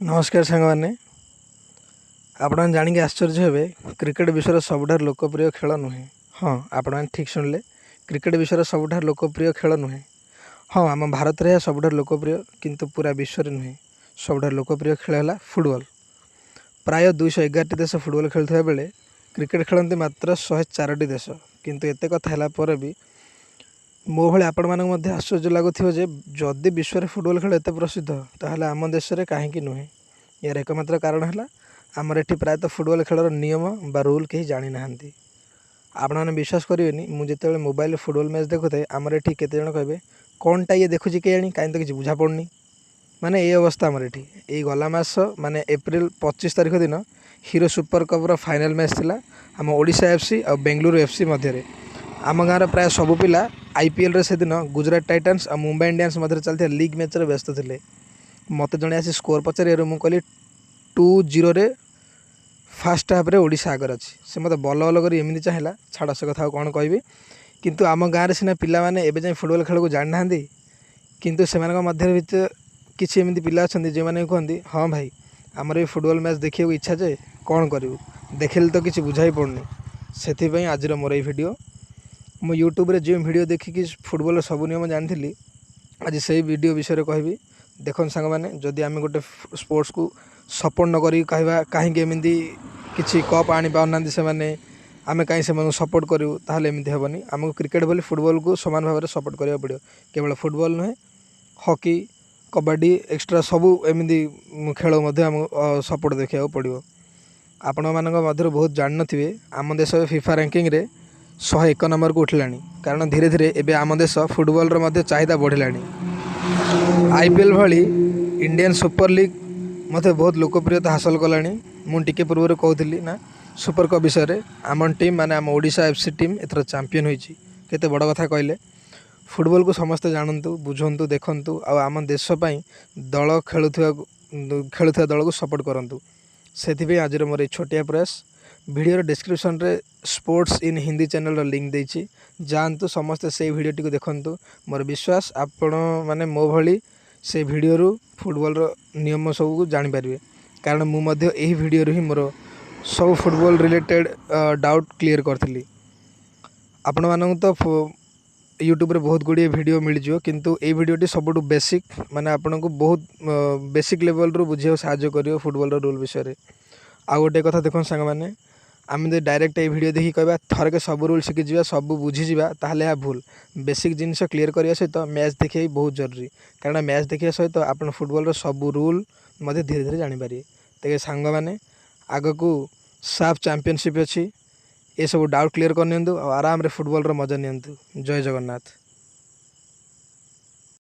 ନମସ୍କାର ସାଙ୍ଗମାନେ, ଆପଣମାନେ ଜାଣିକି ଆଶ୍ଚର୍ଯ୍ୟ ହେବେ, କ୍ରିକେଟ୍ ବିଶ୍ୱର ସବୁଠାରୁ ଲୋକପ୍ରିୟ ଖେଳ ନୁହେଁ। ହଁ, ଆପଣମାନେ ଠିକ୍ ଶୁଣିଲେ, କ୍ରିକେଟ୍ ବିଶ୍ୱର ସବୁଠାରୁ ଲୋକପ୍ରିୟ ଖେଳ ନୁହେଁ। ହଁ, ଆମ ଭାରତରେ ଏହା ସବୁଠାରୁ ଲୋକପ୍ରିୟ, କିନ୍ତୁ ପୁରା ବିଶ୍ୱରେ ନୁହେଁ। ସବୁଠାରୁ ଲୋକପ୍ରିୟ ଖେଳ ହେଲା ଫୁଟବଲ୍। ପ୍ରାୟ 211ଟି ଦେଶ ଫୁଟବଲ୍ ଖେଳୁଥିବା ବେଳେ କ୍ରିକେଟ୍ ଖେଳନ୍ତି ମାତ୍ର 104ଟି ଦେଶ। କିନ୍ତୁ ଏତେ କଥା ହେଲା ପରେ ବି ମୋ ଭଳି ଆପଣମାନଙ୍କୁ ମଧ୍ୟ ଆଶ୍ଚର୍ଯ୍ୟ ଲାଗୁଥିବ ଯେ ଯଦି ବିଶ୍ୱରେ ଫୁଟବଲ୍ ଖେଳ ଏତେ ପ୍ରସିଦ୍ଧ, ତାହେଲେ ଆମ ଦେଶରେ କାହିଁକି ନୁହେଁ? ଏହାର ଏକମାତ୍ର କାରଣ ହେଲା, ଆମର ଏଠି ପ୍ରାୟତଃ ଫୁଟବଲ୍ ଖେଳର ନିୟମ ବା ରୁଲ୍ କେହି ଜାଣିନାହାନ୍ତି। ଆପଣମାନେ ବିଶ୍ୱାସ କରିବେନି, ମୁଁ ଯେତେବେଳେ ମୋବାଇଲରେ ଫୁଟବଲ୍ ମ୍ୟାଚ୍ ଦେଖୁଥାଏ, ଆମର ଏଠି କେତେଜଣ କହିବେ, "କ'ଣଟା ଇଏ ଦେଖୁଛି କେଜାଣି, କାହିଁ ତ କିଛି ବୁଝା ପଡ଼ୁନି।" ମାନେ ଏଇ ଅବସ୍ଥା ଆମର ଏଠି। ଏଇ ଗଲା ମାସ, ମାନେ ଏପ୍ରିଲ 25 ତାରିଖ ଦିନ ହିରୋ ସୁପର କପ୍ର ଫାଇନାଲ୍ ମ୍ୟାଚ୍ ଥିଲା ଆମ ଓଡ଼ିଶା ଏଫ୍ ସି ଆଉ ବେଙ୍ଗଲୁରୁ ଏଫ୍ ସି ମଧ୍ୟରେ। ଆମ ଗାଁର ପ୍ରାୟ ସବୁ ପିଲା ଆଇପିଏଲ୍ରେ ସେଦିନ ଗୁଜୁରାଟ ଟାଇଟାନ୍ସ ଆଉ ମୁମ୍ବାଇ ଇଣ୍ଡିଆନ୍ସ ମଧ୍ୟରେ ଚାଲିଥିବା ଲିଗ୍ ମ୍ୟାଚ୍ରେ ବ୍ୟସ୍ତ ଥିଲେ। ମୋତେ ଜଣେ ଆସି ସ୍କୋର୍ ପଚାରିବାରୁ ମୁଁ କହିଲି, 2-0ରେ ଫାର୍ଷ୍ଟ ହାଫ୍ରେ ଓଡ଼ିଶା ଆଗରେ ଅଛି। ସେ ମୋତେ ବଲ ବଲ କରି ଏମିତି ଚାହିଁଲା, ଛାଡ଼ ସେ କଥା, ଆଉ କ'ଣ କହିବି। କିନ୍ତୁ ଆମ ଗାଁରେ ସିନା ପିଲାମାନେ ଏବେ ଯାଏଁ ଫୁଟବଲ୍ ଖେଳକୁ ଜାଣିନାହାନ୍ତି, କିନ୍ତୁ ସେମାନଙ୍କ ମଧ୍ୟରେ ଭିତରେ କିଛି ଏମିତି ପିଲା ଅଛନ୍ତି, ଯେଉଁମାନେ କୁହନ୍ତି, "ହଁ ଭାଇ, ଆମର ବି ଫୁଟବଲ୍ ମ୍ୟାଚ୍ ଦେଖିବାକୁ ଇଚ୍ଛା ଯେ, କ'ଣ କରିବୁ, ଦେଖିଲେ ତ କିଛି ବୁଝା ହିଁ ପଡ଼ୁନି।" ସେଥିପାଇଁ ଆଜିର ମୋର ଏଇ ଭିଡ଼ିଓ। ମୁଁ ୟୁଟ୍ୟୁବରେ ଯେଉଁ ଭିଡ଼ିଓ ଦେଖିକି ଫୁଟବଲ୍ର ସବୁ ନିୟମ ଜାଣିଥିଲି, ଆଜି ସେଇ ଭିଡ଼ିଓ ବିଷୟରେ କହିବି। ଦେଖନ୍ତୁ ସାଙ୍ଗମାନେ, ଯଦି ଆମେ ଗୋଟେ ସ୍ପୋର୍ଟସକୁ ସପୋର୍ଟ ନ କରିକି କହିବା, କାହିଁକି ଏମିତି କିଛି କପ୍ ଆଣିପାରୁନାହାନ୍ତି ସେମାନେ, ଆମେ କାହିଁ ସେମାନଙ୍କୁ ସପୋର୍ଟ କରିବୁ, ତାହେଲେ ଏମିତି ହେବନି। ଆମକୁ କ୍ରିକେଟ୍ ଭଳି ଫୁଟବଲ୍କୁ ସମାନ ଭାବରେ ସପୋର୍ଟ କରିବାକୁ ପଡ଼ିବ। କେବଳ ଫୁଟବଲ୍ ନୁହେଁ, ହକି, କବାଡ଼ି, ଏକ୍ସଟ୍ରା ସବୁ ଏମିତି ଖେଳ ମଧ୍ୟ ଆମକୁ ସପୋର୍ଟ ଦେଖିବାକୁ ପଡ଼ିବ। ଆପଣମାନଙ୍କ ମଧ୍ୟରୁ ବହୁତ ଜାଣିନଥିବେ, ଆମ ଦେଶ ଫିଫା ରାଙ୍କିଙ୍ଗରେ 101 ନମ୍ବରକୁ ଉଠିଲାଣି। କାରଣ ଧୀରେ ଧୀରେ ଏବେ ଆମ ଦେଶ ଫୁଟବଲ୍ର ମଧ୍ୟ ଚାହିଦା ବଢ଼ିଲାଣି। ଆଇପିଏଲ୍ ଭଳି ଇଣ୍ଡିଆନ୍ ସୁପର ଲିଗ୍ ମଧ୍ୟ ବହୁତ ଲୋକପ୍ରିୟତା ହାସଲ କଲାଣି। ମୁଁ ଟିକେ ପୂର୍ବରୁ କହୁଥିଲି ନା ସୁପର କପ୍ ବିଷୟରେ? ଆମ ଟିମ୍, ମାନେ ଆମ ଓଡ଼ିଶା ଏଫ୍ ସି ଟିମ୍ ଏଥର ଚାମ୍ପିଅନ୍ ହୋଇଛି। କେତେ ବଡ଼ କଥା କହିଲେ? ଫୁଟବଲ୍କୁ ସମସ୍ତେ ଜାଣନ୍ତୁ, ବୁଝନ୍ତୁ, ଦେଖନ୍ତୁ ଆଉ ଆମ ଦେଶ ପାଇଁ ଦଳ ଖେଳୁଥିବା ଖେଳୁଥିବା ଦଳକୁ ସପୋର୍ଟ କରନ୍ତୁ। ସେଥିପାଇଁ ଆଜିର ମୋର ଏଇ ଛୋଟିଆ ପ୍ରୟାସ। ଭିଡ଼ିଓର ଡିସ୍କ୍ରିପ୍ସନ୍ରେ ସ୍ପୋର୍ଟସ୍ ଇନ୍ ହିନ୍ଦୀ ଚ୍ୟାନେଲ୍ର ଲିଙ୍କ୍ ଦେଇଛି। ଯାଆନ୍ତୁ, ସମସ୍ତେ ସେଇ ଭିଡ଼ିଓଟିକୁ ଦେଖନ୍ତୁ। ମୋର ବିଶ୍ୱାସ, ଆପଣ ମାନେ ମୋ ଭଳି ସେ ଭିଡ଼ିଓରୁ ଫୁଟବଲ୍ର ନିୟମ ସବୁକୁ ଜାଣିପାରିବେ। କାରଣ ମୁଁ ମଧ୍ୟ ଏହି ଭିଡ଼ିଓରୁ ହିଁ ମୋର ସବୁ ଫୁଟବଲ୍ ରିଲେଟେଡ଼୍ ଡାଉଟ୍ କ୍ଲିୟର୍ କରିଥିଲି। ଆପଣମାନଙ୍କୁ ତ ୟୁଟ୍ୟୁବରେ ବହୁତ ଗୁଡ଼ିଏ ଭିଡ଼ିଓ ମିଳିଯିବ, କିନ୍ତୁ ଏଇ ଭିଡ଼ିଓଟି ସବୁଠୁ ବେସିକ୍, ମାନେ ଆପଣଙ୍କୁ ବହୁତ ବେସିକ୍ ଲେଭେଲ୍ରୁ ବୁଝିବାକୁ ସାହାଯ୍ୟ କରିବ ଫୁଟବଲ୍ର ରୁଲ୍ ବିଷୟରେ। ଆଉ ଗୋଟେ କଥା ଦେଖନ୍ତୁ ସାଙ୍ଗମାନେ, ଆମେ ଯଦି ଡାଇରେକ୍ଟ ଏଇ ଭିଡ଼ିଓ ଦେଖିକି କହିବା ଥରକେ ସବୁ ରୁଲ୍ ଶିଖିଯିବା, ସବୁ ବୁଝିଯିବା, ତାହେଲେ ଏହା ଭୁଲ। ବେସିକ୍ ଜିନିଷ କ୍ଲିୟର୍ କରିବା ସହିତ ମ୍ୟାଚ୍ ଦେଖିବା ବି ବହୁତ ଜରୁରୀ। କାରଣ ମ୍ୟାଚ୍ ଦେଖିବା ସହିତ ଆପଣ ଫୁଟବଲ୍ର ସବୁ ରୁଲ୍ ମଧ୍ୟ ଧୀରେ ଧୀରେ ଜାଣିପାରିବେ। ତେବେ ସାଙ୍ଗମାନେ, ଆଗକୁ ସାଫ୍ ଚାମ୍ପିଅନସିପ୍ ଅଛି, ଏସବୁ ଡାଉଟ୍ କ୍ଲିୟର୍ କରିନିଅନ୍ତୁ ଆଉ ଆରାମରେ ଫୁଟବଲ୍ର ମଜା ନିଅନ୍ତୁ। ଜୟ ଜଗନ୍ନାଥ।